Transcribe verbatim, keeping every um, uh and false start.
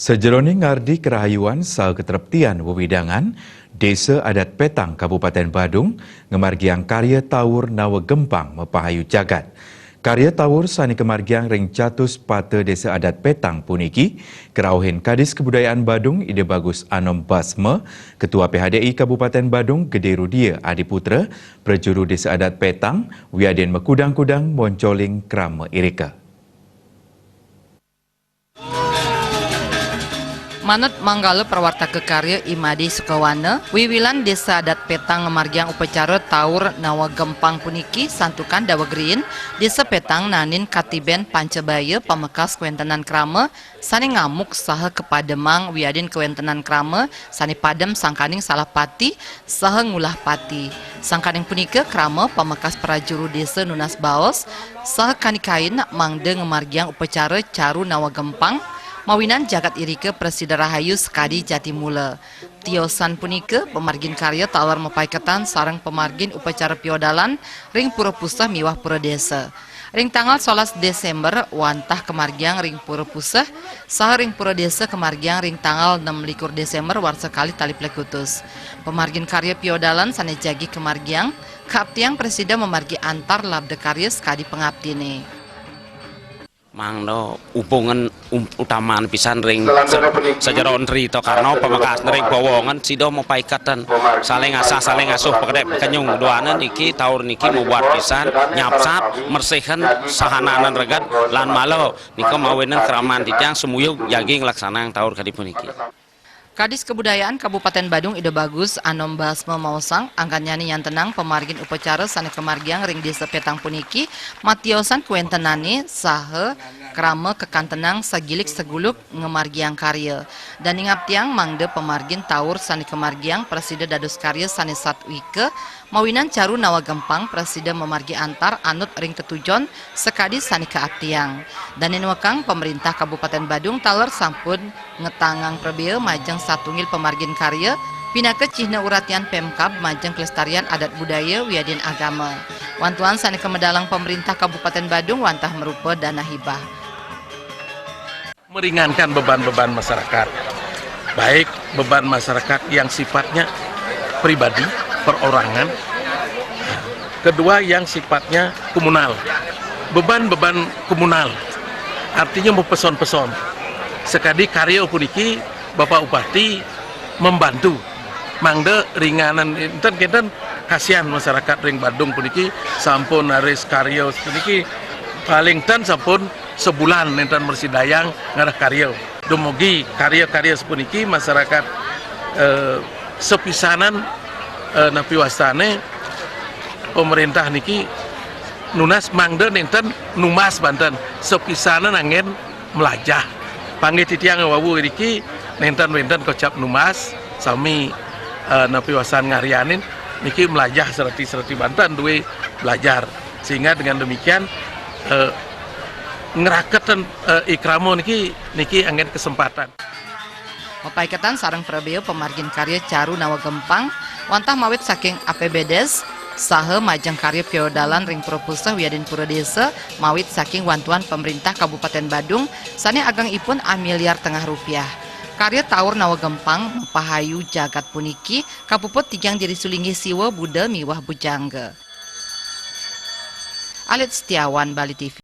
Sajeroning ngardi karahayuan saha katreptian wewidangan, Desa Adat Petang Kabupaten Badung ngamargiang karya taur nawa gempang mapahayu jagat. Karya taur sane kamargiang ring catus pata Desa Adat Petang puniki karauhin Kadis Kabudayaan Badung Ida Bagus Anom Basma, Ketua P H D I Kabupaten Badung Gede Rudia Adiputra, prajuru Desa Adat Petang, wiadin makudang-kudang moncoling krama irika. Manut manggala prawartaka karya I Made Sukawana, wiwilan Desa Adat Petang ngamargiang upacara taur nawa gempang puniki santukan daweg riin Desa Petang naenin katiben panca baya pamekas kawentenan krama sane ngamuk saha kapademang wiadin kawentenan krama sane padem sangkaning salah pati saha ngulah pati. Sangkaning punika krama pamekas prajuru desa nunas baos saha kanikain mangda ngamargiang upacara caru nawa gempang, mawinan jagat irika prasida rahayu sakadi jati mula. Tiosan punika pamargin karya taler mapaiketan sareng pamargin upacara piodalan ring pura puseh miwah pura desa. Ring tanggal solas Desember wantah kamargiang ring pura puseh, saha ring pura desa kamargiang ring tanggal enam likur Desember warsa kalih tali plekutus. Pamargin karya piodalan sane jagi kamargiang, kaaptiang prasida mamargi antar labda karya sakadi pangaptine. Mangda hubungan um, utaman pisan ring sa-, sajeroning Tri Tokarno, pamekas ring wewengkon sida mapaiketan saling asah, saling asuh, pakedek pakenyung. Duaning niki, taur niki mabuat pisan nyapsap, mersihin sahananan reged lan mala. Nika mawinan kraman titiang sumuyug jagi nglaksanang taur kadi puniki. Kadis Kabudayaan Kabupaten Badung Ida Bagus Anom Basma maosang, anggannyane nyantenang pamargin upacara sane kamargiang ring Desa Petang puniki, matiosan kawentenane saha krama kakantenang sagilik saguluk ngamargiang karya. Dane ngaptiang mangda pamargin taur sane kamargiang prasida dados karya sane satwika, mawinan caru nawa gempang prasida mamargi antar anut ring tetujon sakadi sane kaaptiang. Dane nuekang, Pamarintah Kabupaten Badung taler sampun ngetangang prabea majeng satunggil pamargin karya pinaka cihna uratian Pemkab majeng kelestarian adat budaya wiadin agama. Wantuan sane kamedalang Pamarintah Kabupaten Badung wantah marupa dana hibah. Meringankan beban-beban masyarakat, baik beban masyarakat yang sifatnya pribadi, perorangan, kedua yang sifatnya komunal. Beban-beban komunal, artinya mapeson-peson. Sakadi karya puniki, Bapak Bupati membantu. Mangda ringanan enten kenten, kasihan masyarakat ring Badung puniki sampun raris karya puniki, paling ten sampun sebulan nenten mrasidayang ngarah karya. Dumugi karya-karya sapuniki masyarakat, eh, sapisanan, eh, napi wastane pamarintah niki nunas mangda nenten numbas banten, sapisanan anggen mlajah. Panggih titiang wau iriki nenten wenten kocap numbas, sami, eh, napi wastane ngaryanin niki mlajah sereti-sereti banten duwe belajar. Sehingga dengan demikian, eh, ngraketen, eh, i krama niki, niki anggen kesempatan. Mapaiketan sareng prabea pamargin karya caru nawa gempang, wantah mawit saking A P B des, saha majeng karya piodalan ring pura puseh wiadin pura desa, mawit saking wantuan Pamarintah Kabupaten Badung, sane agengipun amiliar tengah rupiah. Karya taur nawa gempang, mapahayu jagat puniki, kapuput titiang Diri Sulinggih Siwa, Buda miwah Bujangga. Alit Setiawan, Bali T V.